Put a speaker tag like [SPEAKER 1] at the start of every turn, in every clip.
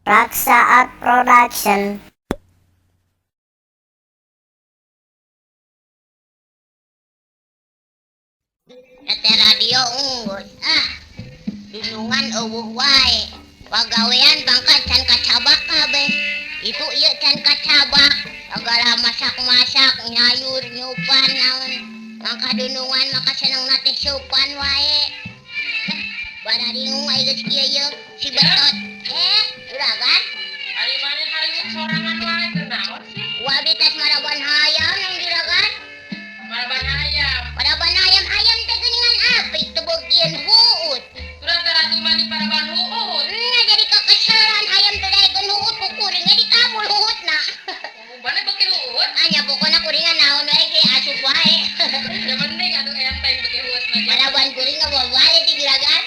[SPEAKER 1] Raksa Art Production.
[SPEAKER 2] Tete radio unggul. Ah, dunungan eueuh wae. Pagawean bangka can kacabak kabeh. Itu ieu can kacabak. Segala masak-masak, nyayur, nyupan naon. Mangka dunungan maka seneng na teh supan wae. Eh, bararingung ai geus kieu ieu si betot. Eh, juragan.
[SPEAKER 3] Ari maneh hariwung sorangan wae teu naon sih?
[SPEAKER 2] Ku abdi tes maraban hayam nang juragan.
[SPEAKER 3] Maraban hayam.
[SPEAKER 2] Maraban hayam hayam teh geuningan apik teu beukieun huut.
[SPEAKER 3] Urang teh ratu mani paraban huut.
[SPEAKER 2] Nya jadi kekesalan hayam teh daekeun huut ku kuring ge ditabul huutna.
[SPEAKER 3] Oh, maneh beuki huut?
[SPEAKER 2] Ah nya pokona kuringan naon wae ge asup wae.
[SPEAKER 3] Ya mending atuh enteng beuki huut mah.
[SPEAKER 2] Maraban kuring mah babari ti juragan.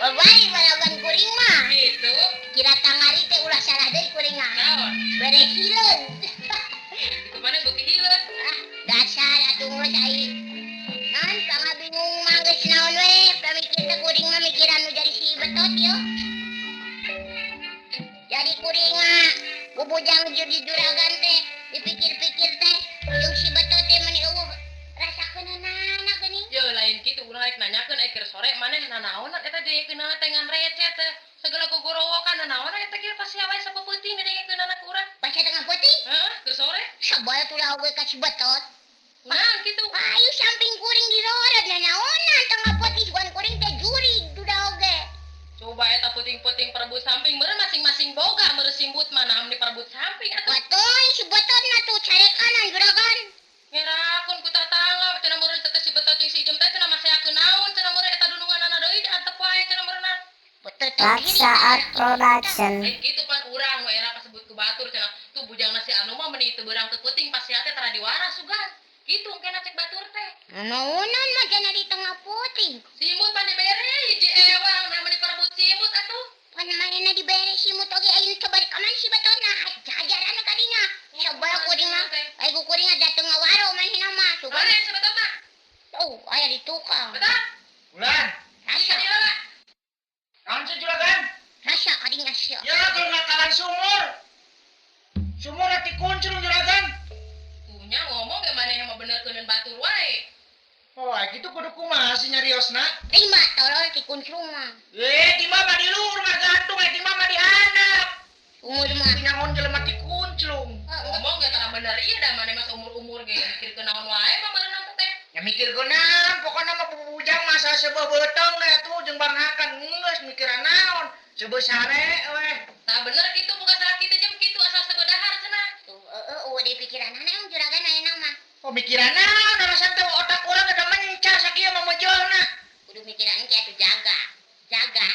[SPEAKER 2] Babari maraban kuring mah.
[SPEAKER 3] Gitu.
[SPEAKER 2] Kira tangari teh ulah salah deui kuring mah.
[SPEAKER 3] Naon?
[SPEAKER 2] Bere hileud.
[SPEAKER 3] Itu maneh beuki hileud.
[SPEAKER 2] Ah, dasar atuh geus ai. Naon pangabingung mah geus naon we, pamikir teh kuring mah mikiran nu jadi si betot yeuh. Jadi kuring mah bubujang jadi juragan teh dipikir-pikir teh jeung si betot teh meuni eueuh rasa keuneunana geuning.
[SPEAKER 3] Ye lain kitu urang rek nanyakeun ai keur sore maneh nanaonan eta dengekeunana teh ngan recet teh. Segala gogorowokan nanaonan eta ge pasti wae sapeuting dengekeunana ku urang.
[SPEAKER 2] Pas tengah peuting
[SPEAKER 3] Heeh, keur sore.
[SPEAKER 2] sebal tulah oge ka si betot.
[SPEAKER 3] Naon kitu?
[SPEAKER 2] Ayo samping kuring dirorot nanaonan tengah peuting sugan kuring teh jurig duda oge.
[SPEAKER 3] Coba eta puting-puting perebut samping meureun masing-masing boga meureun simbut mah naon di perebut samping atuh.
[SPEAKER 2] Betul si betot na tuh carekanan juragan.
[SPEAKER 3] Ngerakeun ku tatangga cenah meureun teh si betot jeung si Ijem teh cenah maseakeun naon cenah meureun eta dununganana deui diantep wae cenah meureunna.
[SPEAKER 2] Betul
[SPEAKER 1] Raksa Art Production.
[SPEAKER 3] Lain kitu pan urang we era kasebut ku batur cenah tuh bujangna si anu mah meuni teu beurang teu peuting pasti teh tara diwaras sugan. Kitu engkena cek batur teh.
[SPEAKER 2] Nanaonan mah cenah di tengah peuting.
[SPEAKER 3] Simut pan dibere hiji ewang nah meuni perebut simut atuh.
[SPEAKER 2] Pan manehna dibere simut oge ayeuna coba ka mana si betotna jajaran kadinya. Sebal kuring mah. Ai ku kuring mah dateng ngawaro manehna mah sugan.
[SPEAKER 3] Mana si betotna?
[SPEAKER 2] Oh, aya di tukang.
[SPEAKER 3] Betot.
[SPEAKER 4] Bulan,
[SPEAKER 2] Rasa,
[SPEAKER 3] Di heula.
[SPEAKER 4] naon sih juragan?
[SPEAKER 2] rasa kadinya sia.
[SPEAKER 4] Ya, kalau ngakalan sumur. Sumur hati kuncung juragan.
[SPEAKER 3] Punya ngomong ge maneh mah benerkeuneun batur wae.
[SPEAKER 4] Oh, gitu kudu kumaha sih nyariosna?
[SPEAKER 2] Terima tolol ti kuncung mah.
[SPEAKER 4] Eh, timah mah di luhur mah gantung, eh timah mah di handap.
[SPEAKER 2] Umur mah.
[SPEAKER 4] Nyangon jelema ti kunclung.
[SPEAKER 3] Ngomong ge tara bener ieu da maneh mah umur-umur ge mikirkeun naon wae mah meureunna teh.
[SPEAKER 4] Ya mikir naon, pokokna mah bubujang masa seubeuh beuteung we atuh jeung banghakan geus mikiran naon. Seubeuh sare we.
[SPEAKER 3] Tah bener kitu bukan salah kitu jeung kitu asal seubeuh dahar cenah.
[SPEAKER 2] Tuh, heeh, eueuh di pikiranana emang juragan ayeuna mah.
[SPEAKER 4] Oh, mikiran naon, alasan teh otak urang udah mencar sakieu mah mejolna.
[SPEAKER 2] Kudu mikiran engke atuh jaga. Jaga.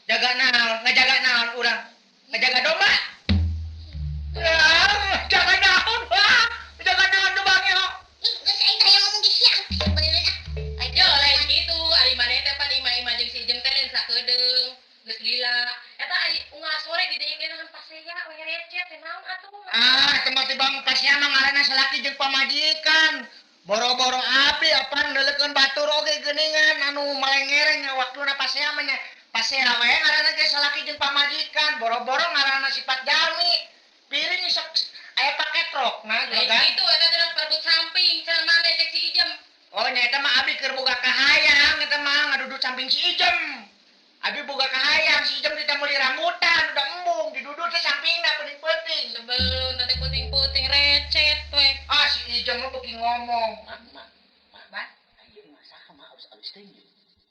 [SPEAKER 4] Jaga naon, ngajaga naon urang? Ngajaga domba? Ya, jaga naon, wah. Jaga naon domba ge.
[SPEAKER 2] Ih, geus aing teh hayang ngomong ge sia. Beuleuh ah. Aing
[SPEAKER 3] Yo lain kitu, ari maneh teh pan imah-imah jeung si Ijem teh lain sakedeung, geus lila. Eta ari unggal sore didengekeun pasea we recet teh naon atuh.
[SPEAKER 4] Ah, tempat tibang pasea mah ngaranna salaki jeung pamajikan. Boro-boro abdi apaan neuleukeun batur oge geuningan anu malengereng waktuna pasea mah nya. Pasea we ngaranna ge salaki jeung pamajikan, boro-boro ngaranna sifat jalmi. Piring sok aya paketrok nah
[SPEAKER 3] Lain
[SPEAKER 4] juragan.
[SPEAKER 3] kitu eta cenah perebut samping, cenah maneh cek si Ijem.
[SPEAKER 4] Oh, nya eta mah abdi keur boga kahayang eta mah ngaduduk samping si Ijem. Abi boga kahayang si Ijem kita meuli rambutan udah embung diduduk teh sampingna peuting-peuting.
[SPEAKER 3] Sebelum teh puting-puting recet we.
[SPEAKER 4] Ah, si Ijem mah beuki ngomong.
[SPEAKER 5] Mak, mak, mak,
[SPEAKER 3] Ban?
[SPEAKER 5] ayo mah saha mah alus-alus teh ieu.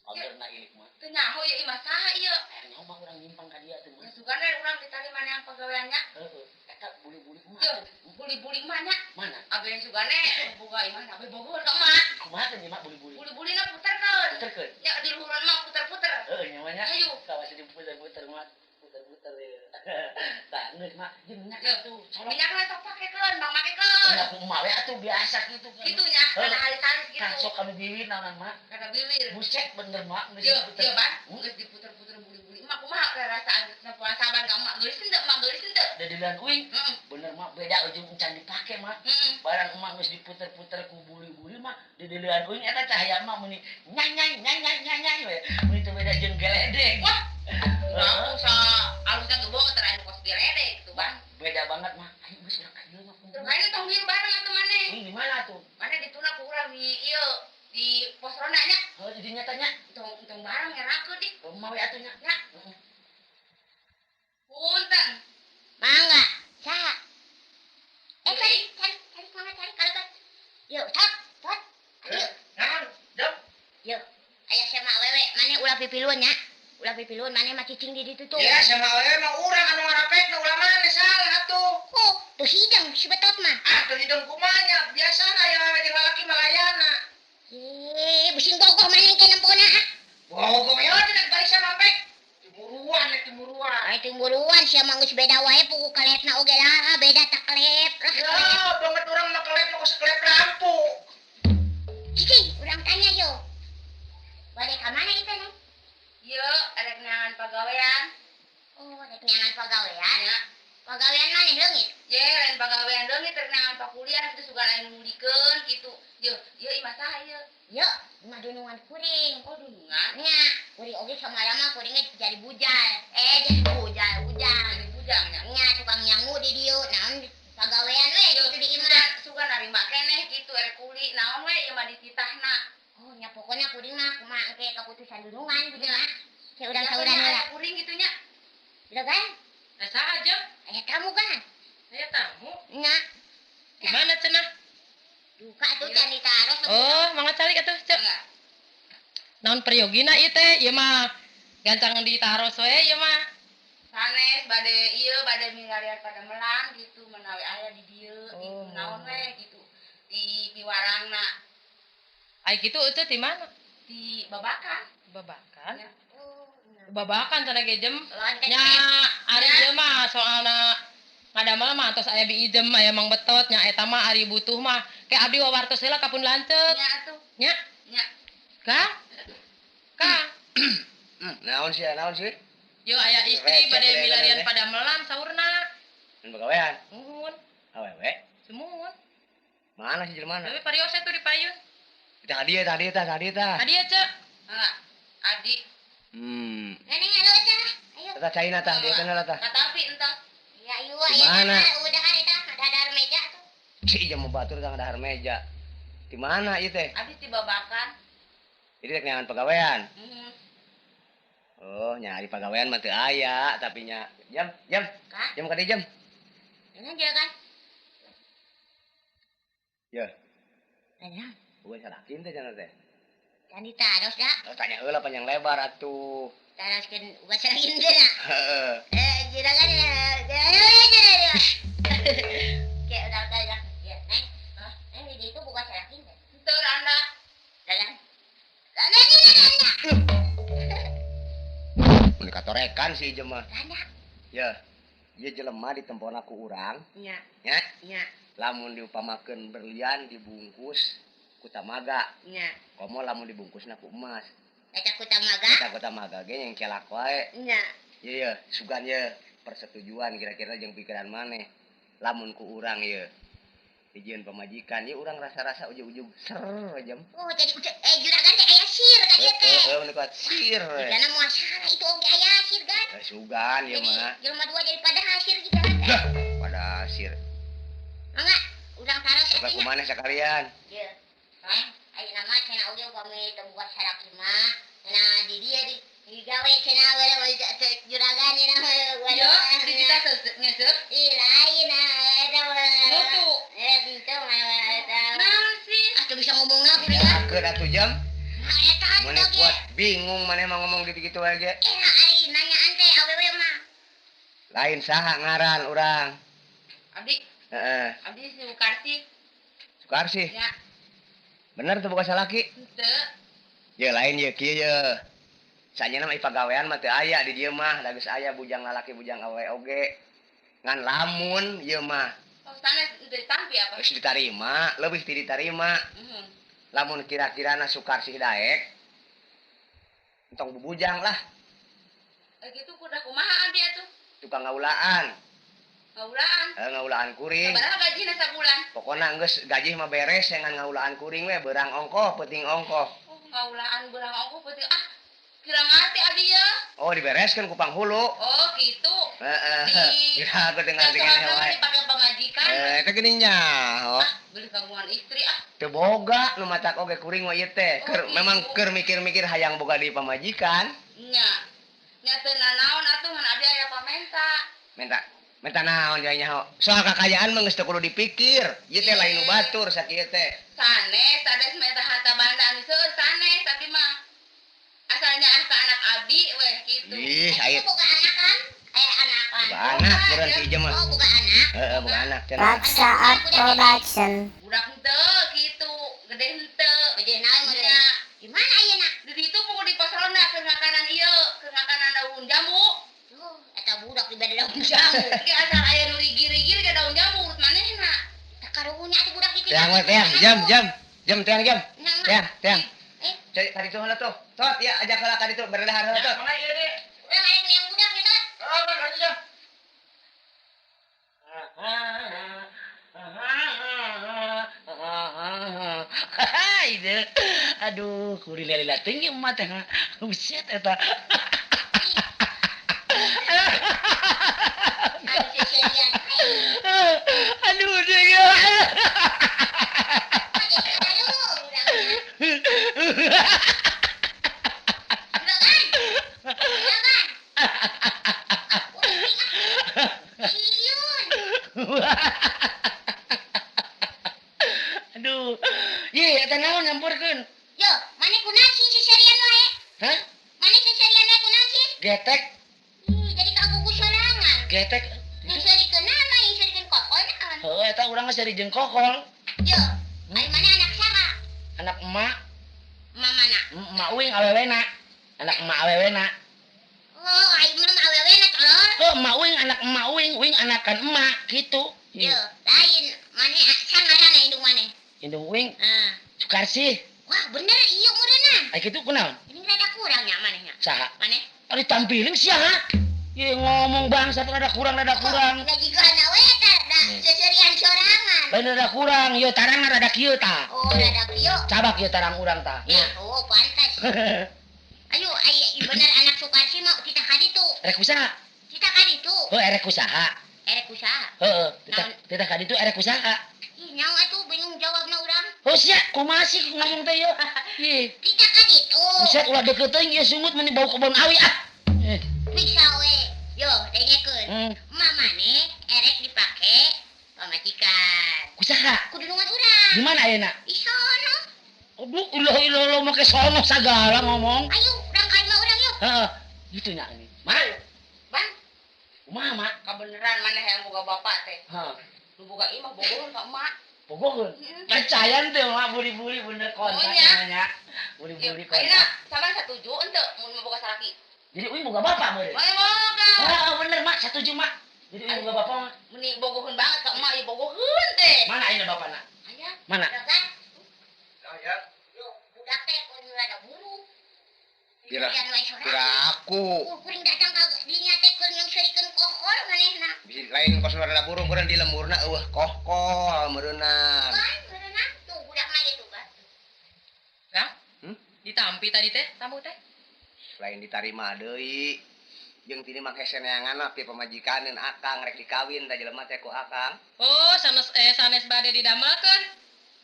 [SPEAKER 5] Agerna ilik mah.
[SPEAKER 3] Teu nyaho ieu imah saha ieu?
[SPEAKER 5] Aya nyaho mah urang nyimpang ka dia teh mah.
[SPEAKER 3] Ya sugan we urang ditari maneh pagaweannya.
[SPEAKER 5] Heeh, eta buli-buli mah.
[SPEAKER 3] Yo, buli-buli mah nya.
[SPEAKER 5] Mana?
[SPEAKER 3] Abe sugane boga imah abe bogor ka emak.
[SPEAKER 5] Kumaha teh mak buli-buli?
[SPEAKER 3] Buli-bulina puterkeun.
[SPEAKER 5] Puterkeun.
[SPEAKER 3] Nya di luhuran mah puter-puter.
[SPEAKER 5] Heeh, nya mah nya.
[SPEAKER 3] Ayo.
[SPEAKER 5] Kawas diputer-puter mah. Puter-puter ya. Tah geus mah jeung minyak
[SPEAKER 3] Yo,
[SPEAKER 5] atuh. Colok.
[SPEAKER 3] Minyakna sok pakekeun, bang makekeun.
[SPEAKER 5] Minyak ku emak we atuh biasa kitu kan.
[SPEAKER 3] Kitu nya, kana halis-halis gitu.
[SPEAKER 5] Tah sok kami biwir naonan mak.
[SPEAKER 3] Kana biwir.
[SPEAKER 5] Buset bener mak geus
[SPEAKER 3] Yo,
[SPEAKER 5] diputer.
[SPEAKER 3] yo ban, geus diputer-puter buli-buli. Emak kumaha perasaan nepoan saban ka emak geulis henteu, emak geulis henteu.
[SPEAKER 5] Dadilan uing.
[SPEAKER 3] Heeh.
[SPEAKER 5] Bener mak beda ujung encan dipake mak.
[SPEAKER 3] Heeh.
[SPEAKER 5] Barang emak geus diputer-puter ku buli-buli mah didilian uing eta cahaya emak meuni nyanyai nyanyai nyanyai we. Meuni teu beda jeung geledeng.
[SPEAKER 3] Wah, urang sa alusna gebong teh aya ngerakeun ih.
[SPEAKER 5] Oh, mau atuh nya.
[SPEAKER 3] Nya. Punten.
[SPEAKER 2] Mangga. Saha? Eh, cari, cari, cari, mangga cari kalau kan. Yo, tot, tot. Ayo.
[SPEAKER 4] Naon? Jam.
[SPEAKER 2] Yo. Aya sama awewe, maneh ulah pipiluan nya. Ulah pipiluan maneh mah cicing di ditu tuh.
[SPEAKER 4] Ya sama awewe mah urang anu ngarapekna ulah maneh salah atuh.
[SPEAKER 2] Oh, tuh hidung si betot mah.
[SPEAKER 4] Ah, tuh hidung kumanya biasana aya awewe jeung lalaki mah layana.
[SPEAKER 2] Ye, bising bogoh maneh ke nempona ah.
[SPEAKER 4] Bogoh ya tidak barisa mampek. Timuruan ya timuruan.
[SPEAKER 2] Ay timuruan sia mah geus beda wae puku kelepna oge lah, beda tak kelep lah.
[SPEAKER 4] Ya, banget urang mah kelep mah kelep lampu.
[SPEAKER 2] Cicing, urang tanya yo. Balik ka mana itu nih?
[SPEAKER 3] Ieu arek neangan pagawean.
[SPEAKER 2] Oh, rek neangan pagawean.
[SPEAKER 3] Nya.
[SPEAKER 2] Pagawean maneh leungit?
[SPEAKER 3] Ye, lain pagawean leungit rek neangan pakuliah kitu sugan aya nu ngulikeun kitu. Ye, ieu imah saha ieu?
[SPEAKER 2] Yo, imah dunungan kuring.
[SPEAKER 3] Oh, dunungan.
[SPEAKER 2] Nya, kuring oge samalama kuringnya jadi bujal. Eh, jadi bujal, bujang.
[SPEAKER 3] Jadi bujang nya.
[SPEAKER 2] Nya tukang nyangu di dieu, naon pagawean we kitu di imah.
[SPEAKER 3] Sugan narima keneh kitu erek kuli naon we ieu mah dititahna.
[SPEAKER 2] Oh, nya pokoknya kuring mah kumaha engke keputusan dunungan gitu mah. Saya urang sauran heula.
[SPEAKER 3] Kuring kitu nya.
[SPEAKER 2] Juragan?
[SPEAKER 3] Nah, saha jeung?
[SPEAKER 2] Aya tamu kan?
[SPEAKER 3] Aya tamu.
[SPEAKER 2] Nya.
[SPEAKER 3] Di mana cenah?
[SPEAKER 2] Duka atuh can ditaros.
[SPEAKER 3] Oh, mangga calik atuh, Cek. Naon priyogina ieu teh? Ieu mah gancang ditaros we ieu mah.
[SPEAKER 6] Sanes bade ieu bade milarian padamelan gitu menawi aya di dieu gitu
[SPEAKER 3] Oh.
[SPEAKER 6] naon we gitu di piwarangna
[SPEAKER 3] Ai kitu eueuh di mana?
[SPEAKER 6] di Babakan.
[SPEAKER 3] Babakan.
[SPEAKER 6] Ya.
[SPEAKER 2] Oh, nya.
[SPEAKER 3] Babakan cenah ge jem.
[SPEAKER 2] Lawan
[SPEAKER 3] Nya ari ieu mah soalna ngadamel mah tos aya bi ijem aya Mang Betot nya eta mah ari butuh mah ke abdi wawartos heula ka pun lanceuk.
[SPEAKER 6] Nya atuh.
[SPEAKER 3] Nya.
[SPEAKER 6] Nya.
[SPEAKER 3] Ka? Ka.
[SPEAKER 7] Naon sih, naon sih?
[SPEAKER 3] Yo aya istri
[SPEAKER 7] Receh
[SPEAKER 3] bade
[SPEAKER 7] deh,
[SPEAKER 3] milarian
[SPEAKER 7] deh.
[SPEAKER 3] padamelan saurna.
[SPEAKER 7] Mun bagawean.
[SPEAKER 3] Muhun,
[SPEAKER 7] Awewe.
[SPEAKER 3] sumuhun.
[SPEAKER 7] Mana sih jelema?
[SPEAKER 3] Tapi parios atuh di payun.
[SPEAKER 7] Tah dia, tah dia, tah dia tah.
[SPEAKER 3] Hadiah cek.
[SPEAKER 6] Mangga. Adi.
[SPEAKER 2] Neneng alo tah. Ayo.
[SPEAKER 7] Tah caina tah dia kenal tah.
[SPEAKER 6] Katapi entah.
[SPEAKER 2] Ya ieu
[SPEAKER 7] Di
[SPEAKER 2] aya
[SPEAKER 7] mana?
[SPEAKER 2] udah hari tah ada dahar meja tuh.
[SPEAKER 7] Si jam batur tah dahar meja. Di mana ieu teh?
[SPEAKER 6] Abi di Babakan.
[SPEAKER 7] Jadi rek neangan pagawean.
[SPEAKER 6] Heeh.
[SPEAKER 7] Oh, nyari pagawean mah teu aya, tapi nya jam, jam.
[SPEAKER 2] Kah?
[SPEAKER 7] Jam ka dieu jam.
[SPEAKER 2] Dengan juragan.
[SPEAKER 7] Ya,
[SPEAKER 2] Ada.
[SPEAKER 7] bukan salakin teh cenah teh.
[SPEAKER 2] Can ditaros da.
[SPEAKER 7] Oh, tanya heula panjang lebar atuh.
[SPEAKER 2] Taroskeun uga salakin teh na.
[SPEAKER 7] Heeh.
[SPEAKER 2] Eh, juragan juragan. Oke, udah udah udah. Ya, Neng. Hah? Neng di ditu bukan salakin teh.
[SPEAKER 6] Henteu randa.
[SPEAKER 2] Dalan. Dalan dalan.
[SPEAKER 7] Mun katorekan si ieu mah.
[SPEAKER 2] Randa.
[SPEAKER 7] Ya. Ieu jelema ditempona ku urang,
[SPEAKER 2] Nya,
[SPEAKER 7] nya.
[SPEAKER 2] nya,
[SPEAKER 7] Lamun diupamakeun berlian dibungkus ku tamaga.
[SPEAKER 2] nya.
[SPEAKER 7] Komo lamun dibungkusna ku emas.
[SPEAKER 2] Eta ku tamaga.
[SPEAKER 7] Eta ku tamaga ge yang kelak wae.
[SPEAKER 2] Nya.
[SPEAKER 7] Ieu ye, sugan ye persetujuan kira-kira jeung pikiran maneh. Lamun ku urang ye dijieun pamajikan ye urang rasa-rasa ujug-ujug ser jam.
[SPEAKER 2] Oh, jadi juragan teh aya sir ka dieu teh.
[SPEAKER 7] Heeh, mun kuat sir. we.
[SPEAKER 2] Jigana moal salah itu oge aya sir kan.
[SPEAKER 7] Eh, Sugan ieu
[SPEAKER 2] Jadi
[SPEAKER 7] mah.
[SPEAKER 2] jelema dua jadi pada hasil juga teh.
[SPEAKER 7] Dah, pada sir.
[SPEAKER 2] Mangga, urang taros
[SPEAKER 7] Coba
[SPEAKER 2] atuh
[SPEAKER 7] ku
[SPEAKER 2] nya.
[SPEAKER 7] maneh sakalian.
[SPEAKER 2] Ye. Neng, ayeuna mah cenah oge upami teu boga salaki mah, cenah di dieu di digawe cenah we juragan cenah
[SPEAKER 6] Yo, di kita ngeseup.
[SPEAKER 2] Ih, lain ah eta mah.
[SPEAKER 6] Mutu.
[SPEAKER 2] Eh, henteu mah eta.
[SPEAKER 6] Naon sih?
[SPEAKER 2] Ah, teu bisa ngomongna kuring ah.
[SPEAKER 7] Yakeun atuh jam.
[SPEAKER 2] Nah, eta
[SPEAKER 7] Maneh
[SPEAKER 2] oge.
[SPEAKER 7] kuat bingung maneh mah ngomong gitu-gitu wae ge.
[SPEAKER 2] Era ari nanyaan teh awewe mah.
[SPEAKER 7] Lain saha ngaran urang.
[SPEAKER 6] Abdi,
[SPEAKER 7] Heeh.
[SPEAKER 6] abdi si Sukarsi.
[SPEAKER 7] Sukarsih.
[SPEAKER 6] Nya,
[SPEAKER 7] Bener tuh bukan salaki.
[SPEAKER 6] henteu.
[SPEAKER 7] Ya lain ye kieu ye. Sanyana mah pagawean mah teu aya di dieu mah, da geus aya bujang lalaki bujang awewe oge. Ngan lamun ieu mah
[SPEAKER 6] Oh, sanes henteu ditampi apa?
[SPEAKER 7] geus ditarima, leuwih ti ditarima.
[SPEAKER 6] Heeh.
[SPEAKER 7] Lamun kira-kirana Sukarsih daek entong bubujang lah,
[SPEAKER 6] Eh kitu kudu kumaha abdi atuh?
[SPEAKER 7] tukang ngaulaan.
[SPEAKER 6] Ngaulaan.
[SPEAKER 7] Eh, ngaulaan kuring.
[SPEAKER 6] Sabaraha gajina sabulan?
[SPEAKER 7] Pokona geus gaji mah beres ngan ngaulaan kuring we beurang ongkoh, peuting ongkoh.
[SPEAKER 6] Oh, ngaulaan beurang ongkoh peuting. Ah, kira ngarti abdi ye.
[SPEAKER 7] Oh, dibereskeun ku panghulu.
[SPEAKER 6] Oh, gitu.
[SPEAKER 7] Heeh. Kira aku teu ngarti
[SPEAKER 6] Soalna
[SPEAKER 7] keneh
[SPEAKER 6] mah
[SPEAKER 7] wae.
[SPEAKER 6] dipake pamajikan.
[SPEAKER 7] Eh, eta geuning nyaho.
[SPEAKER 6] Ah, beli kagungan istri ah.
[SPEAKER 7] Teu boga nu matak oge kuring mah ieu teh. Keur
[SPEAKER 6] Oh, gitu.
[SPEAKER 7] memang keur mikir-mikir hayang boga deui pamajikan.
[SPEAKER 6] Nya. Nya teu nanaon atuh ngan abdi aya pamenta.
[SPEAKER 7] Menta naon jaya nyaho. Soal kakayaan mah geus teu kudu dipikir. Ieu teh lain nu batur sakieu teh.
[SPEAKER 6] Sanes, sanes mah eta harta banda anu seueur sanes abdi mah. Asalnya ah ka anak abdi weh kitu.
[SPEAKER 7] Ih, aya
[SPEAKER 2] Boga anak kan? Eh, anakan.
[SPEAKER 7] boga anak meureun si Ijem mah.
[SPEAKER 2] Oh, boga anak.
[SPEAKER 7] Heeh, boga anak cenah.
[SPEAKER 1] Raksa Art Production.
[SPEAKER 6] Budak henteu kitu, gede henteu.
[SPEAKER 2] Gede naon meureun?
[SPEAKER 6] Nya.
[SPEAKER 2] Di mana ayeuna?
[SPEAKER 6] Di ditu pokok di pos ronda keur ngakanan ieu, keur ngakanan daun jambu.
[SPEAKER 2] Tuh, eta budak dibere daun jambu.
[SPEAKER 6] Ge asal aya nu rigir-rigir ge daun jambu urut manehna.
[SPEAKER 2] Tah karunya atuh budak itu.
[SPEAKER 7] Teang we teang, jam jam. Jam teang jam. Teang, teang.
[SPEAKER 2] Eh,
[SPEAKER 7] Cai ka ditu heula tuh. Tot, ya ajak heula ka ditu bere dahar heula
[SPEAKER 5] Ya,
[SPEAKER 7] tot.
[SPEAKER 5] mana ieu deh?
[SPEAKER 2] urang arek neang budak ya, Tot.
[SPEAKER 5] Oh, ka ditu. Hai deh. Aduh, kuring lila tinggi emak teh. Buset eta.
[SPEAKER 2] Aduh, seserian.
[SPEAKER 5] Aduh, dia.
[SPEAKER 2] Aduh, urang. Uragan. Uragan. Sieun.
[SPEAKER 5] Aduh. Ye, eta naon nyampurkeun?
[SPEAKER 2] Yo, mane kunaon sih seserian wae?
[SPEAKER 5] Hah?
[SPEAKER 2] Mane seserian wae kunaon sih?
[SPEAKER 5] Getek,
[SPEAKER 2] Jadi kagugu sorangan.
[SPEAKER 5] getek.
[SPEAKER 2] Nyeuseurikeun naon mah nyeuseurikeun kokol naon?
[SPEAKER 5] Heuh, eta urang geus jadi jeung kokol.
[SPEAKER 2] Yo, ari mana anak saha?
[SPEAKER 5] Anak emak,
[SPEAKER 2] Mamana.
[SPEAKER 5] emak uing awewena. Anak emak awewena.
[SPEAKER 2] Oh, ai mah awewena tolol.
[SPEAKER 5] Heuh, emak uing anak emak uing, uing anakan emak gitu.
[SPEAKER 2] Yo, lain mane sangarana indung mane.
[SPEAKER 5] Indung uing
[SPEAKER 2] Ah.
[SPEAKER 5] Sukarsih.
[SPEAKER 2] Wah, bener ieu meureunna.
[SPEAKER 5] Ai kitu kunaon?
[SPEAKER 2] Ini rada kurang nya manehnya.
[SPEAKER 5] Saha?
[SPEAKER 2] Maneh?
[SPEAKER 5] Ari tampiling sia ha? Ye ngomong bangsat rada kurang rada kurang.
[SPEAKER 2] Da jigana we eta da seserian sorangan.
[SPEAKER 5] Lain rada kurang, ye tarangna rada kieu tah.
[SPEAKER 2] Oh, rada kieu.
[SPEAKER 5] Cabak ye tarang urang tah.
[SPEAKER 2] Eh, oh pantas. Ayo, ai bener anak Sukarsi mah titah ka ditu.
[SPEAKER 5] Erek usaha.
[SPEAKER 2] Titah ka ditu.
[SPEAKER 5] Heuh, erek usaha.
[SPEAKER 2] Erek usaha.
[SPEAKER 5] Heeh, titah titah ka ditu erek usaha.
[SPEAKER 2] Ih, nyawa atuh bingung jawabna urang.
[SPEAKER 5] Oh sia, kumaha sih ngomong teh ye? Ih,
[SPEAKER 2] Titah ka ditu.
[SPEAKER 5] buset ulah deukeut teuing ieu sungut meuni bau kebon awi ah. Eh,
[SPEAKER 2] Bisa we. Yo, dengekeun. Mamane erek dipake pamajikan.
[SPEAKER 5] Kusaha?
[SPEAKER 2] Kudunungan urang.
[SPEAKER 5] Di mana ayeuna?
[SPEAKER 2] Di sono.
[SPEAKER 5] Aduh, ulah ilah lo make sono sagala ngomong.
[SPEAKER 2] Ayo, urang ka imah urang yuk.
[SPEAKER 5] Heeh, gitu nya ini. Mak,
[SPEAKER 6] Ban,
[SPEAKER 5] kumaha mak?
[SPEAKER 6] kabeneran maneh yang boga bapak teh.
[SPEAKER 5] Hah,
[SPEAKER 6] Nu boga imah bogoheun ka emak.
[SPEAKER 5] bogoheun. Percaya teh mak buri-buri bener kontak
[SPEAKER 6] Oh, nya.
[SPEAKER 5] nya. Buri-buri
[SPEAKER 6] Ayeuna
[SPEAKER 5] kontak.
[SPEAKER 6] saban satuju henteu mun mah boga salaki.
[SPEAKER 5] Jadi uing boga bapak meureun.
[SPEAKER 6] Mane boga.
[SPEAKER 5] Heeh, bener mak, satuju mak. Jadi uing boga bapak mah.
[SPEAKER 6] Meni bogoheun banget ka emak ieu bogoheun teh.
[SPEAKER 5] Mana ayeuna bapakna?
[SPEAKER 6] Aya.
[SPEAKER 5] Mana?
[SPEAKER 2] Uragan.
[SPEAKER 7] Ya.
[SPEAKER 2] Yo, budak teh kudu rada buruk.
[SPEAKER 7] Pira
[SPEAKER 2] Seserian wae sorangan.
[SPEAKER 7] pira aku.
[SPEAKER 2] Oh, kuring datang ka dinya teh keur nyeuseurikeun kokol manehna.
[SPEAKER 7] Bisi lain kos nu rada burung urang di lemburna eueuh kohkol meureunnan.
[SPEAKER 2] Kan meureunna tuh budak mah gitu kan.
[SPEAKER 3] Kang?
[SPEAKER 7] Hmm?
[SPEAKER 3] Ditampi tadi teh, tamu teh.
[SPEAKER 7] Lain ditarima deui. Jeung tini mah hese neangan mah pi pamajikaneun akang rek dikawin tah jelema teh ku akang.
[SPEAKER 3] Oh, sanes sanes bade didamelkeun.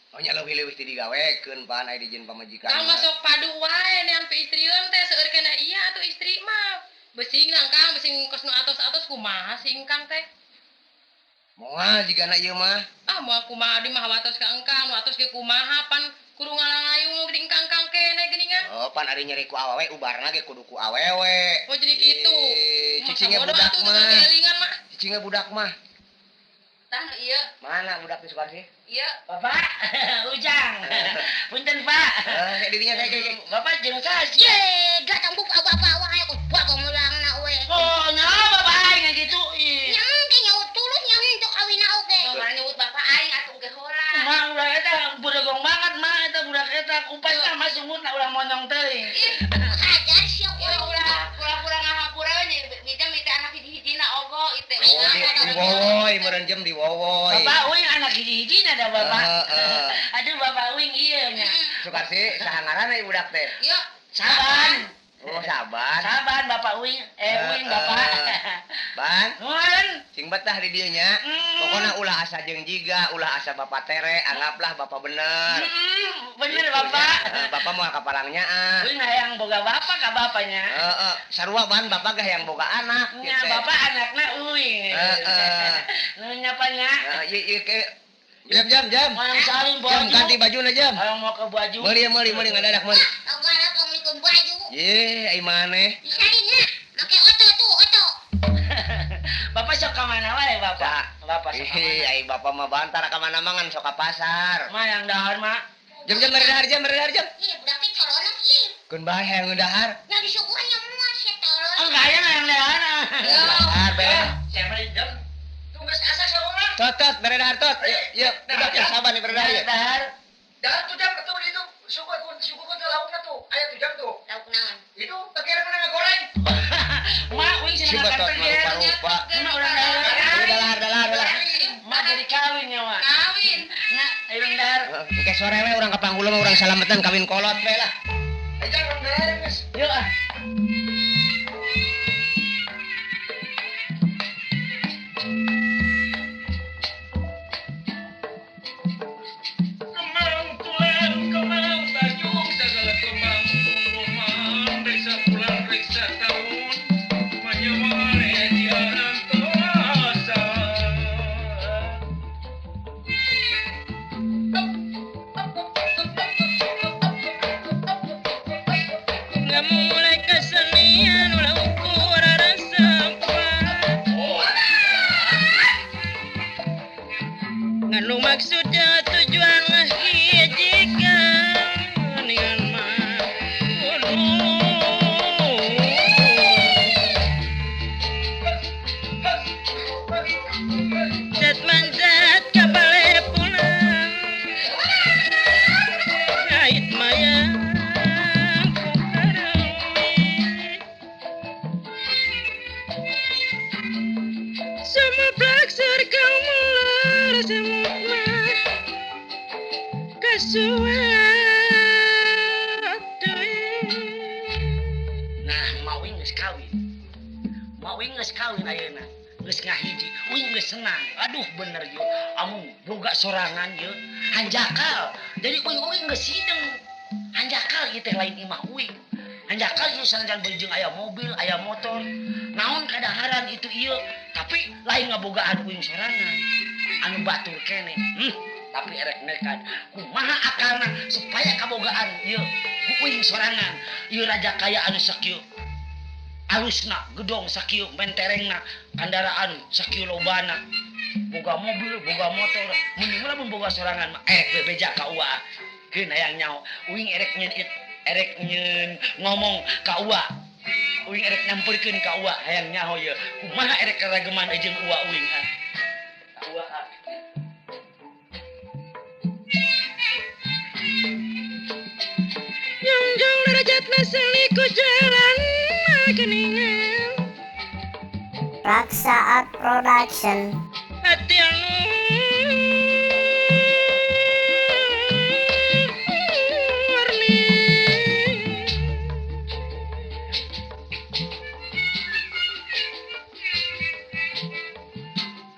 [SPEAKER 7] Oh nya leuwih-leuwih ti digawekeun pan aya dijieun pamajikan.
[SPEAKER 3] Kang masuk padu wae nean pi istrieun teh seueur keneh iya atuh istri mah. Besing nang Kang, besing kos nu atos-atos kumaha sih engkang teh?
[SPEAKER 7] Moal jigana ieu mah.
[SPEAKER 3] Ah, moal kumaha abdi mah hawatos ka engkang, nu atos ge kumaha pan kudu ngalayung geuning engkang-engkang keneh geuningan.
[SPEAKER 7] Oh, pan ari nyeri ku awewe ubarna ge kudu ku awewe.
[SPEAKER 3] Oh, jadi gitu.
[SPEAKER 7] Ih, Cicingnya
[SPEAKER 3] Masa bodoh
[SPEAKER 7] budak
[SPEAKER 3] atuh
[SPEAKER 7] mah.
[SPEAKER 3] tukang kelingan mah.
[SPEAKER 7] Cicingnya budak mah.
[SPEAKER 6] Tah nu ieu,
[SPEAKER 7] Mana budak teh Sukarsi?
[SPEAKER 6] ieu
[SPEAKER 5] Bapak, Ujang. Punten, Pak.
[SPEAKER 7] Eh, dirinya kayak kayak.
[SPEAKER 5] Bapak jeung saha sih?
[SPEAKER 2] Ye, datang buka bapak wae ku bapak mulangna we.
[SPEAKER 5] Oh, nyawa bapak aing yang gitu. Ih.
[SPEAKER 2] Nya mungkin nyawa tulus nya untuk kawin oge.
[SPEAKER 6] mana nyebut bapak aing atuh ge heula.
[SPEAKER 5] Mak ulah eta buregong banget mak eta budak eta kupas mah masuk sungutna ulah monyong teuing.
[SPEAKER 6] Ih,
[SPEAKER 2] Hajar syok
[SPEAKER 6] ieu ulah pura-pura ngahampura we nya mita mita anak hiji-hijina ogo ieu
[SPEAKER 7] Oh, di wowoy, meureun jem di wowoy.
[SPEAKER 5] Bapak uing anak hiji-hijina da bapak.
[SPEAKER 7] Heeh.
[SPEAKER 5] Aduh bapak uing ieu nya.
[SPEAKER 7] Sukarsi saha ngaranna ieu budak teh?
[SPEAKER 6] Ieu
[SPEAKER 5] Saban.
[SPEAKER 7] Oh, sabar.
[SPEAKER 5] Sabar Bapak uing, uing Bapak.
[SPEAKER 7] Ban.
[SPEAKER 5] Nuhun.
[SPEAKER 7] Sing betah di dieu nya. Pokona ulah asa jeung jiga, ulah asa bapak tere, anggaplah bapak bener.
[SPEAKER 5] Bener Bapak.
[SPEAKER 7] Bapak moal kaparangnya ah.
[SPEAKER 5] Uing hayang boga bapak ka bapaknya.
[SPEAKER 7] Heeh, sarua ban bapak gah yang boga anak.
[SPEAKER 5] Nya bapak anakna uing.
[SPEAKER 7] Heeh.
[SPEAKER 5] Nuhun nya Pak nya.
[SPEAKER 7] Heeh, ieu ke jam jam jam.
[SPEAKER 5] Hayang salin baju.
[SPEAKER 7] Jam ganti bajuna jam.
[SPEAKER 5] Hayang mau ke baju.
[SPEAKER 7] Meuli meuli meuli ngadadak meuli.
[SPEAKER 2] Segala pemilikun baju.
[SPEAKER 7] Ye, ai maneh.
[SPEAKER 2] Disalinna make oto tuh, oto.
[SPEAKER 5] Bapak sok ka mana wae Bapak? Bapak sok ka mana?
[SPEAKER 7] Ai bapak mah bantar ka mana mangan sok ka pasar.
[SPEAKER 5] Mah yang dahar mah.
[SPEAKER 7] Jam jam bari dahar jam bari dahar jam.
[SPEAKER 2] Ih, budak teh colono ieu.
[SPEAKER 7] Keun bae hayang dahar.
[SPEAKER 2] Nya disuguhan nya moal sia tolol.
[SPEAKER 5] Enggak aya hayang dahar.
[SPEAKER 7] Dahar bae.
[SPEAKER 4] Saya beli jam. Tunggu asa sarua.
[SPEAKER 7] Tot tot bari dahar tot. Yeuh, udah ya sabar nih bari dahar ya.
[SPEAKER 5] Dahar.
[SPEAKER 4] Dahar tuh jam tuh itu suguh suguh laukna tuh. Aya tuh jam tuh.
[SPEAKER 2] Lauk naon?
[SPEAKER 4] Itu tegeran mana ngagoreng.
[SPEAKER 5] Mak uing
[SPEAKER 7] Si
[SPEAKER 5] cenah
[SPEAKER 7] betot
[SPEAKER 5] ngakan
[SPEAKER 7] mah rupa-rupa.
[SPEAKER 5] Mak urang dahar.
[SPEAKER 7] Dahar dahar dahar.
[SPEAKER 5] Mak jadi kawin nya mak.
[SPEAKER 6] Kawin.
[SPEAKER 5] Nya urang dahar.
[SPEAKER 7] Engke sore we urang ka Panggulu mah urang salametan kawin kolot we lah.
[SPEAKER 4] Aja urang dahar geus.
[SPEAKER 5] Yuk ah.
[SPEAKER 3] Kemang tulang, kemang tanjung, segala kemang kumang, desa pulang reksa tahun, menyemare jalan toasa. Ngamulai kesenian ulah ukur resepan. Nganu maksudnya tujuan ngahijikan dengan mah Zat manzat kabale pulang Kait mayang ku karewi Sumeblak surga mular semua kasuat
[SPEAKER 5] Nah, mak uing geus kawin. Mak uing geus kawin ayeuna. Geus ngahiji, uing geus senang. Aduh bener ye. Amun boga sorangan ye, hanjakal. Jadi uing uing geus hideung. Hanjakal ieu teh lain imah uing. Hanjakal ieu sanajan beujeung aya mobil, aya motor. Naon kadaharan itu ieu, tapi lain ngabogaan uing sorangan. Anu batur keneh. Tapi erek nekat kumaha akalna supaya kabogaan ieu ku uing sorangan. Ieu raja kaya anu sakieu alusna gedong sakieu menterengna kandaraan sakieu lobana boga mobil boga motor mun lamun boga sorangan mah bebeja ka uwa keun hayang nyaho uing erek nyeun erek nyeun ngomong ka uwa uing erek nyamperkeun ka uwa hayang nyaho ieu kumaha erek karageman jeung uwa uing ah ka uwa ah.
[SPEAKER 3] Jungjung derajat maseliku jalan keningan
[SPEAKER 1] Raksa Art Production.
[SPEAKER 3] Hati anu warni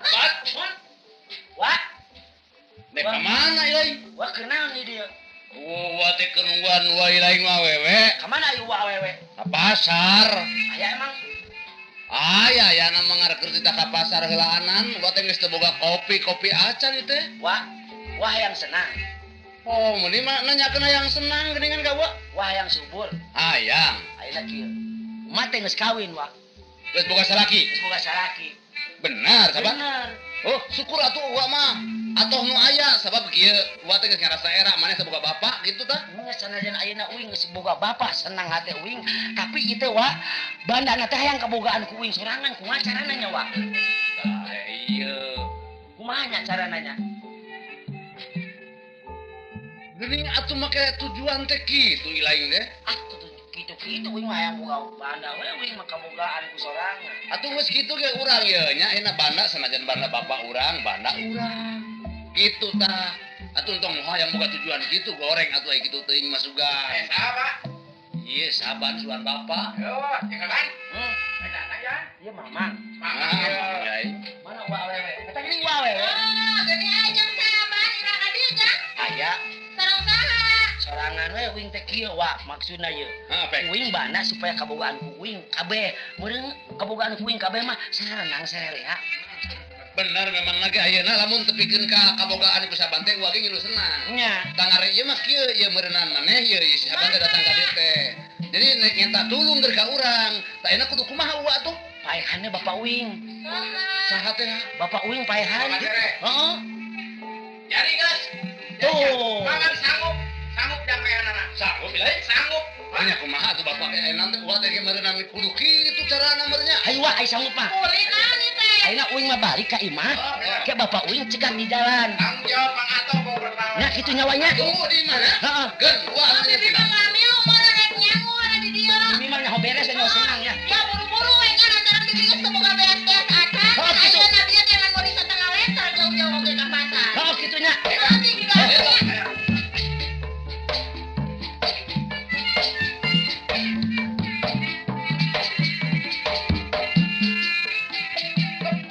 [SPEAKER 5] Bat, wah,
[SPEAKER 8] Nek ka mana euy?
[SPEAKER 5] wah kenaon ieu dia?
[SPEAKER 8] Wah teh keur nungguan wae lain mah awewe.
[SPEAKER 5] Ka mana ieu wa awewe?
[SPEAKER 8] Ka pasar.
[SPEAKER 5] Aya emang
[SPEAKER 8] Aya aya na mangareur tita ka pasar heulaanan, wa teh geus teu boga kopi, kopi acan ieu teh.
[SPEAKER 5] wah, wah yang senang,
[SPEAKER 8] Oh, meuni mah nanyakeun hayang senang geuningan ka wa.
[SPEAKER 5] wah yang subur.
[SPEAKER 8] Hayang.
[SPEAKER 5] Ayeuna kieu. Mah teh geus kawin wah,
[SPEAKER 8] Geus boga salaki.
[SPEAKER 5] geus boga salaki.
[SPEAKER 8] Benar, sabab.
[SPEAKER 5] Bener.
[SPEAKER 8] Oh, syukur atuh uwa mah. Atoh nu aya sabab kieu uwa teh geus ngarasa era maneh teh boga bapak gitu tah.
[SPEAKER 5] Nya sanajan ayeuna uing geus boga bapak senang hate uing, tapi ieu teh wa bandana teh hayang kabogaan ku uing sorangan kumaha carana nya wa?
[SPEAKER 8] Tah ieu.
[SPEAKER 5] Kumaha nya carana nya?
[SPEAKER 8] Geuning atuh make tujuan teh kitu lain teh.
[SPEAKER 5] Ah, tuh kitu-kitu uing mah hayang boga banda we uing mah kabogaan ku sorangan.
[SPEAKER 8] Atuh geus kitu ge urang ye nya ayeuna banda sanajan banda bapak urang, banda urang. Kitu tah. Atuh entong hayang boga tujuan kitu goreng atuh aya kitu teuing mah sugan.
[SPEAKER 4] Saha, Pak?
[SPEAKER 8] Ieu Saban suan bapak.
[SPEAKER 4] Yo, Saban. Ada ya?
[SPEAKER 5] Ieu mamang.
[SPEAKER 8] Mamang.
[SPEAKER 5] Mana wa awewe? Eta geuning wa awewe.
[SPEAKER 6] Oh, geuning aja Saban ira ka dieu, Jang.
[SPEAKER 5] Aya.
[SPEAKER 6] Sareng saha?
[SPEAKER 5] Sorangan we uing teh kieu wa maksudna ieu. Uing bana supaya kabogaan ku uing kabeh. Meureun kabogaan ku uing kabeh mah sarenang sarerea.
[SPEAKER 8] Bener memang lagi ayeuna lamun tepikeun ka kabogaan ku Saban teh uang ge ngilu senang.
[SPEAKER 5] Nya.
[SPEAKER 8] Tangare ieu mah kieu ieu meureunnan maneh ieu si Saban teh datang ka dieu teh. Jadi nek nyata tulung keur ka urang, tah ayeuna kudu kumaha uwa tuh?
[SPEAKER 5] Paehanna Bapak uing.
[SPEAKER 8] Saha teh?
[SPEAKER 5] Bapak uing paehan. Heeh.
[SPEAKER 4] Jari geus.
[SPEAKER 5] Tuh.
[SPEAKER 4] Mangan sanggup. Sanggup jang paehanana.
[SPEAKER 8] Sanggup bilai?
[SPEAKER 4] Sanggup.
[SPEAKER 8] Banyak kumaha tuh bapak ayeuna teh uwa teh meureunnan kudu kitu carana meureunnya.
[SPEAKER 5] Hayu wa ai sanggup mah.
[SPEAKER 6] Kulit naon ieu teh?
[SPEAKER 5] Ayeuna uing mah balik ka imah. Ke bapak uing cegat di jalan.
[SPEAKER 4] Tanggung jawab Mang Ato bawa bertanggung.
[SPEAKER 5] Nya kitu nyawanya.
[SPEAKER 8] Tunggu di mana?
[SPEAKER 5] Heeh.
[SPEAKER 8] Geun uwa
[SPEAKER 6] Bibi mah ngamil umur rek nyangu ada di dieu.
[SPEAKER 5] Bibi mah nyaho beres nyaho senang ya.
[SPEAKER 6] Ya buru-buru we kan antara bibi geus teu boga beas-beas acan.
[SPEAKER 5] Oh, kitu.
[SPEAKER 6] Ayeuna bieu teh ngan meuli satengah liter jauh-jauh oge ka pasar.
[SPEAKER 5] Heeh kitu nya.
[SPEAKER 6] Heeh, tinggal.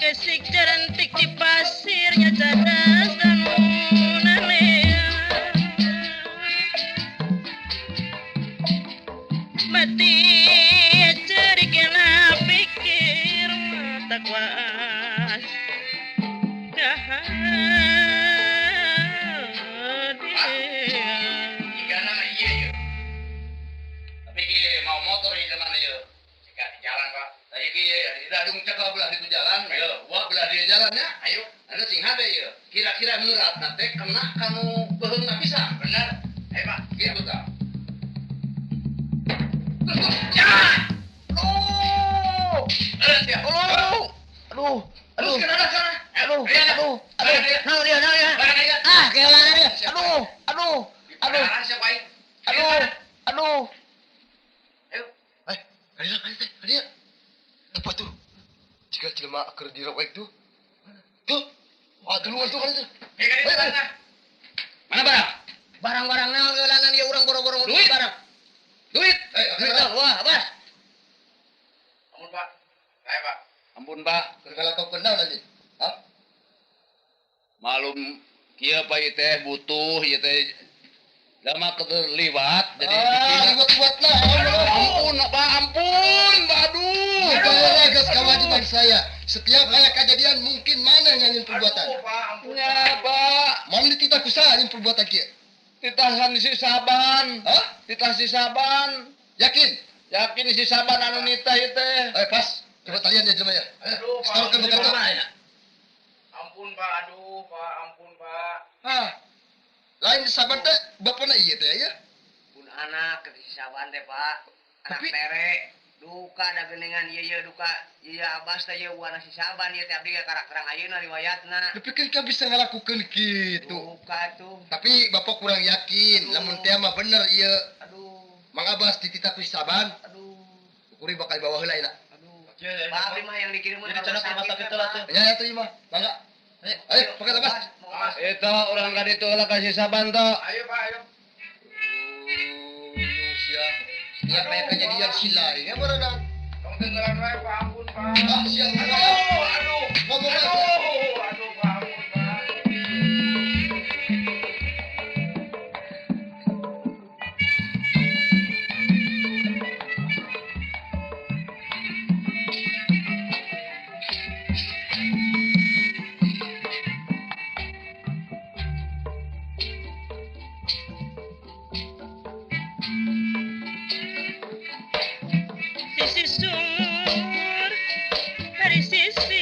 [SPEAKER 3] Kesik jerentik di pasirnya cadas dan munalea. Mati cerik kena pikir mata kuas kahadean.
[SPEAKER 4] Jigana mah ieu ieu.
[SPEAKER 8] Tapi kieu mau motor ieu mana ieu?
[SPEAKER 4] Jika di jalan, Pak.
[SPEAKER 8] Tadi kieu dadung cekal belah ditu jalan, ieu wa belah dieu jalannya.
[SPEAKER 4] Ayo.
[SPEAKER 8] Anu sing hade ieu. Kira-kira meuratna teh kena kanu beuheungna pisan.
[SPEAKER 4] Bener. Ayo, Pak.
[SPEAKER 8] Kitu tah.
[SPEAKER 4] Ya! Aduh.
[SPEAKER 7] Aduh. Aduh. Aduh. Aduh. Aduh. Aduh. Naon dia, naon dia? Ah, kehelangan dia. Aduh. Aduh. Aduh. Aduh. Aduh.
[SPEAKER 4] Ayo.
[SPEAKER 9] Eh, kadieu kadieu kadieu. Apa tuh? Jika jelema keur direwek tuh. Tuh. Wah, duluan tuh kan itu.
[SPEAKER 8] Mana barang?
[SPEAKER 7] Barang-barang naon kehelangan ieu urang boro-boro
[SPEAKER 8] Duit.
[SPEAKER 7] barang.
[SPEAKER 8] Duit.
[SPEAKER 7] Duit naon? Wah, Abas.
[SPEAKER 4] Ampun, Pak. Ayo, Pak.
[SPEAKER 8] Ampun, Pak.
[SPEAKER 9] Keur ngalakokeun naon anjing? Hah?
[SPEAKER 8] Malum kieu pa ieu teh butuh ieu teh lama keterliwat jadi
[SPEAKER 9] liwat-liwat lah.
[SPEAKER 8] Ampun, Pak, ampun, aduh.
[SPEAKER 9] Itu kewajiban saya. Setiap aya kejadian mungkin mana nyanyiin perbuatan.
[SPEAKER 4] Aduh, Pak, ampun.
[SPEAKER 8] Ya, Pak.
[SPEAKER 9] Mana dititah kusaha nyanyiin perbuatan kieu?
[SPEAKER 8] Titahan si Saban.
[SPEAKER 9] Hah?
[SPEAKER 8] Titah si Saban.
[SPEAKER 9] Yakin?
[SPEAKER 8] Yakin si Saban anu nitah ieu teh.
[SPEAKER 9] Eh, pas. Coba talian ya jelema ya.
[SPEAKER 4] Aduh, Pak.
[SPEAKER 9] Setorkeun ke kartu.
[SPEAKER 4] Ampun, Pak. Aduh, Pak. Ampun, Pak.
[SPEAKER 9] Hah. Lain Saban teh bapana ieu teh ya.
[SPEAKER 7] Pun anak ke si Saban teh, Pak. Anak
[SPEAKER 9] Tapi-
[SPEAKER 7] tere. Duka da geuningan ieu ieu duka ieu Abas teh ieu wana si Saban ieu teh abdi ge karakterang ayeuna riwayatna.
[SPEAKER 9] Dipikir kan bisa ngalakukeun kitu.
[SPEAKER 7] Duka tuh.
[SPEAKER 9] Tapi bapak kurang yakin lamun teh mah bener ieu.
[SPEAKER 7] Aduh.
[SPEAKER 9] Mang Abas dititah ku si Saban.
[SPEAKER 7] Aduh.
[SPEAKER 9] Kuring bakal dibawa heula ina.
[SPEAKER 7] Aduh. Pak abdi mah yang dikirim
[SPEAKER 8] Jadi cenah ke rumah sakit heula tuh.
[SPEAKER 9] Nya ya tuh ieu mah. Mangga. Ayo, pakai Abas.
[SPEAKER 8] Eta urang ka ditu heula ka si Saban teh.
[SPEAKER 4] Ayo, Pak, ayo.
[SPEAKER 9] Sia. Setiap aya kejadian sila ini berenang.
[SPEAKER 4] Tong tenggelam wae, Pak. Ampun, Pak.
[SPEAKER 9] Ah, sia.
[SPEAKER 4] Aduh, aduh.
[SPEAKER 9] Ngomong aja.
[SPEAKER 4] Aduh, aduh, Pak, ampun, Pak.
[SPEAKER 3] Sisi sumur, hari sisi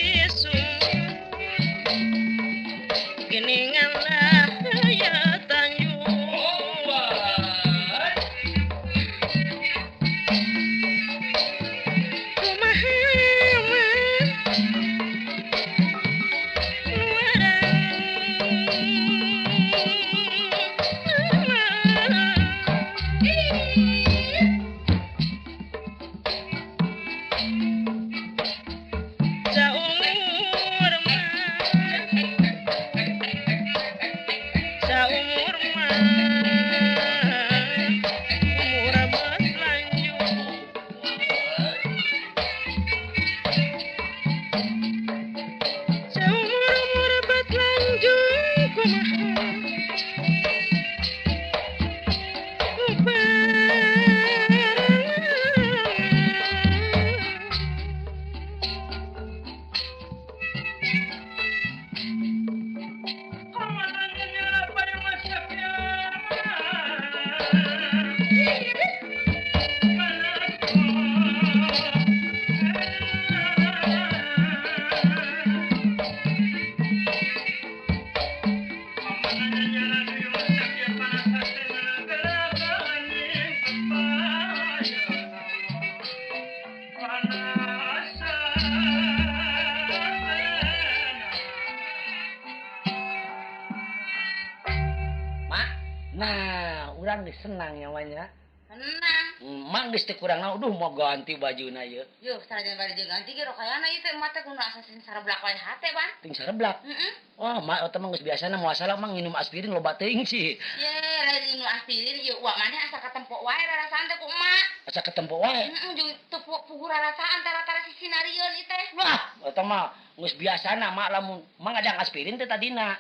[SPEAKER 5] geus senang nya mah nya.
[SPEAKER 6] Senang.
[SPEAKER 5] Mak geus teu kurang naon, duh mau ganti bajuna ieu.
[SPEAKER 6] Yuh, sarajan bari jeung ganti ge rokayana ieu teh emak teh kudu asa sing sareblak wae hate, Ban.
[SPEAKER 5] Ting sareblak.
[SPEAKER 6] Heeh.
[SPEAKER 5] Wah, mak eta mah geus biasana moal salah mah nginum aspirin loba teuing sih.
[SPEAKER 6] Ye, lain nginum aspirin ieu uak maneh asa katempo wae rarasaan teh ku emak.
[SPEAKER 5] Asa katempo wae.
[SPEAKER 6] Heeh, jeung teu puguh rarasaan tara-tara sisinarieun ieu teh.
[SPEAKER 5] Wah, eta mah geus biasana mak lamun mak ngadang aspirin teh tadina.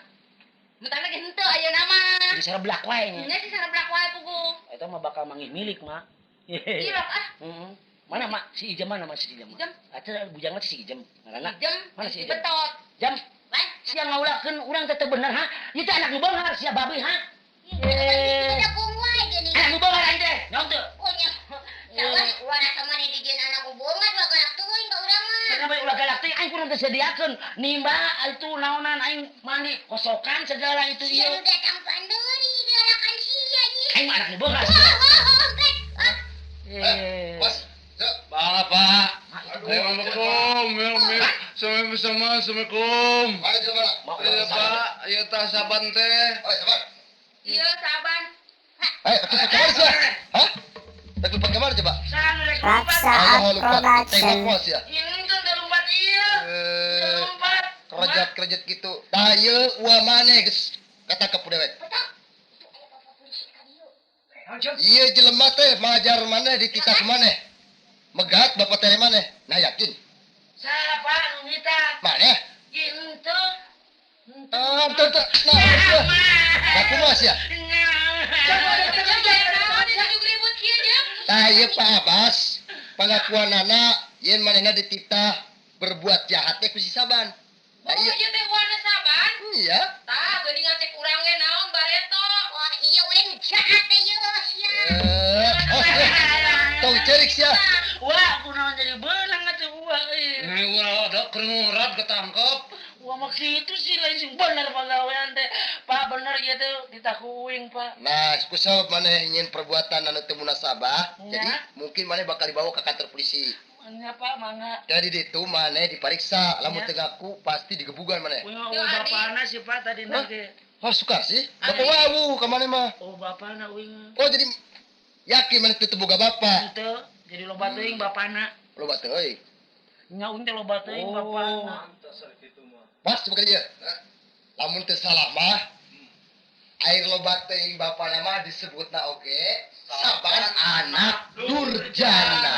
[SPEAKER 6] Mentana ge henteu ayeuna mah.
[SPEAKER 5] Sing sareblak wae nya.
[SPEAKER 6] Nya sing sareblak wae puguh.
[SPEAKER 5] Eta mah bakal manggih milik, Mak.
[SPEAKER 6] Ilok ah.
[SPEAKER 5] Heeh. Mana, Mak? Si Ijem mana, Mak? Si Ijem?
[SPEAKER 6] Ijem.
[SPEAKER 5] Atuh bujangna si Ijem. Ngaranna.
[SPEAKER 6] Ijem.
[SPEAKER 5] Mana si Ijem?
[SPEAKER 6] Betot.
[SPEAKER 5] Jam.
[SPEAKER 2] Wah,
[SPEAKER 5] Sia ngaulakeun urang teh teu bener, ha? Ieu teh anak nu beunghar sia babi, ha?
[SPEAKER 2] Ada wae geuning.
[SPEAKER 5] Anak nu beunghar aing teh. Naon teu?
[SPEAKER 2] Oh nya. Saban ulah rasa maneh dijieun anak nu beunghar ulah galak teuing ka urang mah.
[SPEAKER 5] Kenapa ulah galak teuing aing kurang teu sediakeun. Nimba itu naonan aing mandi kosokan segala itu
[SPEAKER 2] Sia
[SPEAKER 5] ieu.
[SPEAKER 2] nu datang pandeuri galakan sia ieu.
[SPEAKER 5] Aing mah anak nu beunghar.
[SPEAKER 2] Wah, wah, wah, bet. Ah,
[SPEAKER 5] Eh.
[SPEAKER 9] Was.
[SPEAKER 8] Bang, Pak.
[SPEAKER 5] Mak itu
[SPEAKER 8] Assalamualaikum. Assalamualaikum. Assalamualaikum.
[SPEAKER 9] Mana jelema?
[SPEAKER 8] Iya, Pak. Iya tah saban teh.
[SPEAKER 9] Oi, sabar.
[SPEAKER 6] Ieu saban.
[SPEAKER 9] Eh, rek lompat kamar sia? Hah? Rek lompat kamar coba.
[SPEAKER 1] Raksaat
[SPEAKER 9] Allah lompat.
[SPEAKER 1] Production.
[SPEAKER 9] Tembak mah sia.
[SPEAKER 3] Ini tuh udah lompat iya.
[SPEAKER 9] Eh,
[SPEAKER 3] Lompat.
[SPEAKER 9] kerejat-kerejat gitu. Tah ieu ua maneh geus katangkep ku dewek.
[SPEAKER 2] betul. Itu aya bapak polisi ka dieu.
[SPEAKER 9] Ieu jelema teh majar maneh dititah ku maneh. Megat bapak tere maneh. Nah yakin.
[SPEAKER 5] Siapa nu nita?
[SPEAKER 9] Maneh?
[SPEAKER 5] Henteu.
[SPEAKER 9] Ah, teu teu. Nah, geus. Nah, kumaha sia?
[SPEAKER 6] Ribut kieu jeung.
[SPEAKER 9] Tah ieu Pak Abbas, pengakuanana yen manehna dititah berbuat jahat teh ku si Saban. Nah,
[SPEAKER 6] Oh,
[SPEAKER 9] ieu
[SPEAKER 3] ieu teh warna saban.
[SPEAKER 9] iya.
[SPEAKER 3] Tah, geuning ngacek urang ge naon bareto.
[SPEAKER 2] Wah, iya we nu jahat teh ieu sia.
[SPEAKER 9] Eh, oh, eh. Tong cerik sia.
[SPEAKER 5] Wah, kunaon jadi beunang atuh wah euy.
[SPEAKER 8] Ini urang ada keur ngurat ketangkep.
[SPEAKER 5] Wah mah kitu sih lain sing bener pagawean teh. Pak bener ieu teh ditah ku uing, Pak.
[SPEAKER 9] Nah, kusabab maneh nyieun perbuatan anu teu munasabah,
[SPEAKER 5] Ya.
[SPEAKER 9] jadi mungkin maneh bakal dibawa ke kantor polisi.
[SPEAKER 5] Mangga Pak, mangga.
[SPEAKER 9] Jadi ditu maneh diperiksa, lamun
[SPEAKER 5] Ya.
[SPEAKER 9] teu ngaku pasti digebugan maneh.
[SPEAKER 5] Uing mah
[SPEAKER 3] Yo,
[SPEAKER 5] eueuh
[SPEAKER 3] Adi.
[SPEAKER 5] bapana sih Pak tadi
[SPEAKER 9] Hah?
[SPEAKER 5] ge.
[SPEAKER 9] Oh, suka sih. Bapak wawu ka maneh mah.
[SPEAKER 5] Oh, bapana uing.
[SPEAKER 9] Oh, jadi yakin maneh teu boga bapak.
[SPEAKER 5] Henteu, jadi loba teuing bapana.
[SPEAKER 9] Loba teuing.
[SPEAKER 5] Nya uing teh loba teuing bapana.
[SPEAKER 9] Pas coba ka dieu. Lamun teu salah mah air loba teuing bapana mah disebutna oge Saban anak durjana.